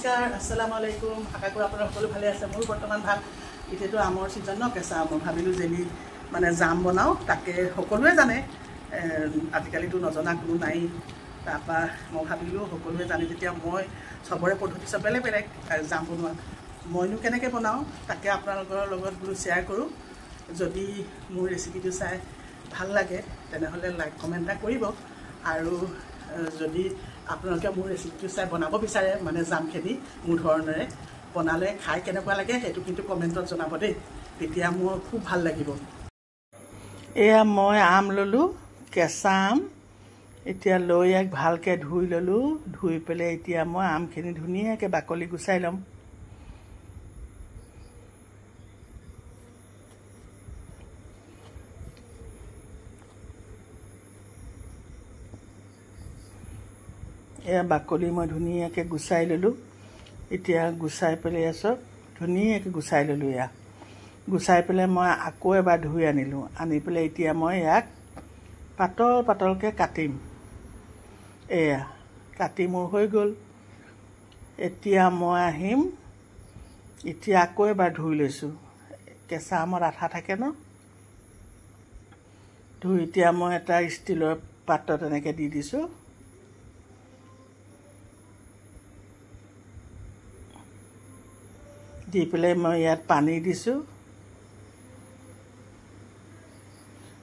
নমস্কাৰ, আসসালামু আলাইকুম। আশা কৰোঁ আপোনালোক সকলো ভালে আছে। মোৰ বৰ্তমান ভাল। এতিয়াতো আমৰ ছিজন ন, কেঁচা আমৰ। ভাবিলোঁ জেলি মানে জাম বনাওঁ, তাকে সকলোৱে জানে, আজিকালিতো নজনা কোনো নাই। তাৰপৰা মই ভাবিলোঁ সকলোৱে জানে যেতিয়া মই চবৰে পদ্ধতি চব বেলেগ বেলেগ জাম বনোৱা, মইনো কেনেকৈ বনাওঁ তাকে আপোনালোকৰ লগত বোলো শ্বেয়াৰ কৰোঁ। যদি মোৰ ৰেচিপিটো চাই ভাল লাগে তেনেহ'লে লাইক কমেণ্ট এটা কৰিব। আৰু যদি আপোনালোকে মোৰ ৰেচিপিটো চাই বনাব বিচাৰে, মানে জামখিনি মোৰ ধৰণেৰে বনালে খাই কেনেকুৱা লাগে সেইটো কিন্তু কমেণ্টত জনাব দেই, তেতিয়া মোৰ খুব ভাল লাগিব। এয়া মই আম ল'লোঁ, কেঁচা আম। এতিয়া লৈ ইয়াক ভালকৈ ধুই ল'লোঁ। ধুই পেলাই এতিয়া মই আমখিনি ধুনীয়াকৈ বাকলি গুচাই ল'ম। এয়া বাকলি মই ধুনীয়াকৈ গুচাই ল'লোঁ। এতিয়া গুচাই পেলাই চব ধুনীয়াকৈ গুচাই ল'লোঁ। এয়া গুচাই পেলাই মই আকৌ এবাৰ ধুই আনিলোঁ। আনি পেলাই এতিয়া মই ইয়াক পাতল পাতলকৈ কাটিম। এয়া কাটি মোৰ হৈ গ'ল। এতিয়া মই আহিম, এতিয়া আকৌ এবাৰ ধুই লৈছোঁ। কেঁচা আমত আঠা থাকে ন, ধুই এতিয়া মই এটা ষ্টীলৰ পাত্ৰত এনেকৈ দি দিছোঁ। দি পেলাই মই ইয়াত পানী দিছোঁ।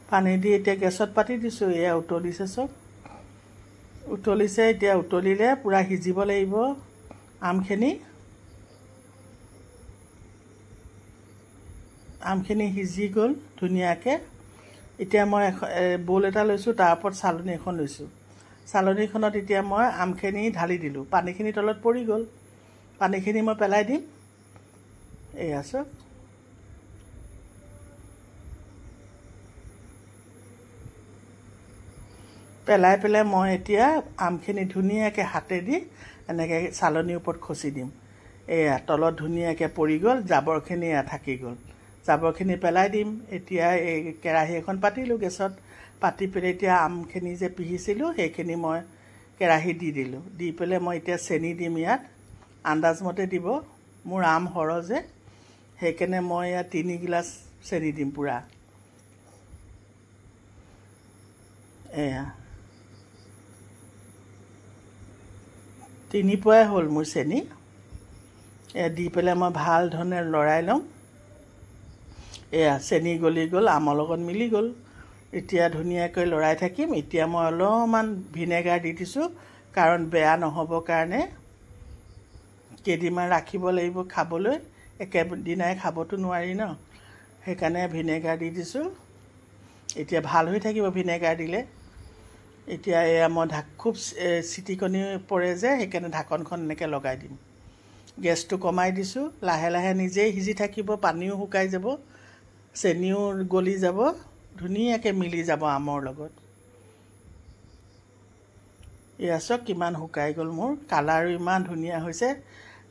পানী দি এতিয়া গেছত পাতি দিছোঁ। এয়া উতলিছে, চব উতলিছে। এতিয়া উতলিলে পূৰা সিজিব লাগিব আমখিনি। আমখিনি সিজি গ'ল ধুনীয়াকৈ। এতিয়া মই বৌল এটা লৈছোঁ, তাৰ ওপৰত চালনী এখন লৈছোঁ। চালনীখনত এতিয়া মই আমখিনি ঢালি দিলোঁ। পানীখিনি তলত পৰি গ'ল, পানীখিনি মই পেলাই দিম। এয়া চব পেলাই পেলাই মই এতিয়া আমখিনি ধুনীয়াকৈ হাতেদি এনেকৈ চালনীৰ ওপৰত খচি দিম। এয়া তলত ধুনীয়াকৈ পৰি গ'ল, জাবৰখিনি এয়া থাকি গ'ল, জাবৰখিনি পেলাই দিম। এতিয়া এই কেৰাহী এখন পাতিলোঁ গেছত, পাতি পেলাই এতিয়া আমখিনি যে পিহিছিলোঁ সেইখিনি মই কেৰাহীত দি দিলোঁ। দি পেলাই মই এতিয়া চেনি দিম ইয়াত, আন্দাজমতে দিব। মোৰ আম সৰহ যে, সেইকাৰণে মই ইয়াত 3 গিলাচ চেনি দিম পূৰা। এয়া 3 পোৱাই হ'ল মোৰ চেনি। এয়া দি পেলাই মই ভাল ধৰণে লৰাই ল'ম। এয়া চেনি গলি গ'ল, আমৰ লগত মিলি গ'ল। এতিয়া ধুনীয়াকৈ লৰাই থাকিম। এতিয়া মই অলপমান ভিনেগাৰ দি দিছোঁ, কাৰণ বেয়া নহ'বৰ কাৰণে। কেইদিনমান ৰাখিব লাগিব খাবলৈ, একেদিনাই খাবতো নোৱাৰি ন, সেইকাৰণে ভিনেগাৰ দি দিছোঁ। এতিয়া ভাল হৈ থাকিব ভিনেগাৰ দিলে। এতিয়া এয়া মই খুব চিটিকনি পৰে যে, সেইকাৰণে ঢাকনখন এনেকৈ লগাই দিম। গেছটো কমাই দিছোঁ, লাহে লাহে নিজেই সিজি থাকিব, পানীও শুকাই যাব, চেনিও গলি যাব, ধুনীয়াকৈ মিলি যাব আমৰ লগত। এয়া চাওক কিমান শুকাই গ'ল মোৰ, কালাৰো ইমান ধুনীয়া হৈছে।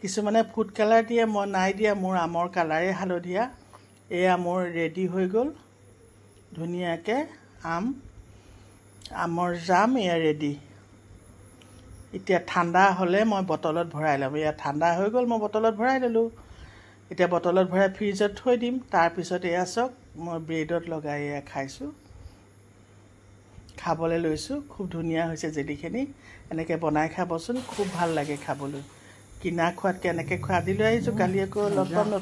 কিছুমানে ফুড কালাৰ দিয়ে, মই নাই দিয়া, মোৰ আমৰ কালাৰেই হালধীয়া। এয়া মোৰ ৰেডি হৈ গ'ল ধুনীয়াকৈ আমৰ জাম এয়া ৰেডি। এতিয়া ঠাণ্ডা হ'লে মই বটলত ভৰাই ল'ম। এয়া ঠাণ্ডা হৈ গ'ল, মই বটলত ভৰাই ল'লোঁ। এতিয়া বটলত ভৰাই ফ্ৰিজত থৈ দিম। তাৰপিছত এয়া চাওক মই ব্ৰেডত লগাই এয়া খাইছোঁ, খাবলৈ লৈছোঁ। খুব ধুনীয়া হৈছে জেলিখিনি। এনেকৈ বনাই খাবচোন, খুব ভাল লাগে খাবলৈ। কিনা খোৱাতকৈ এনেকৈ খোৱা। আজি লৈ আহিছোঁ, কালি আকৌ লগ পাম নতুন।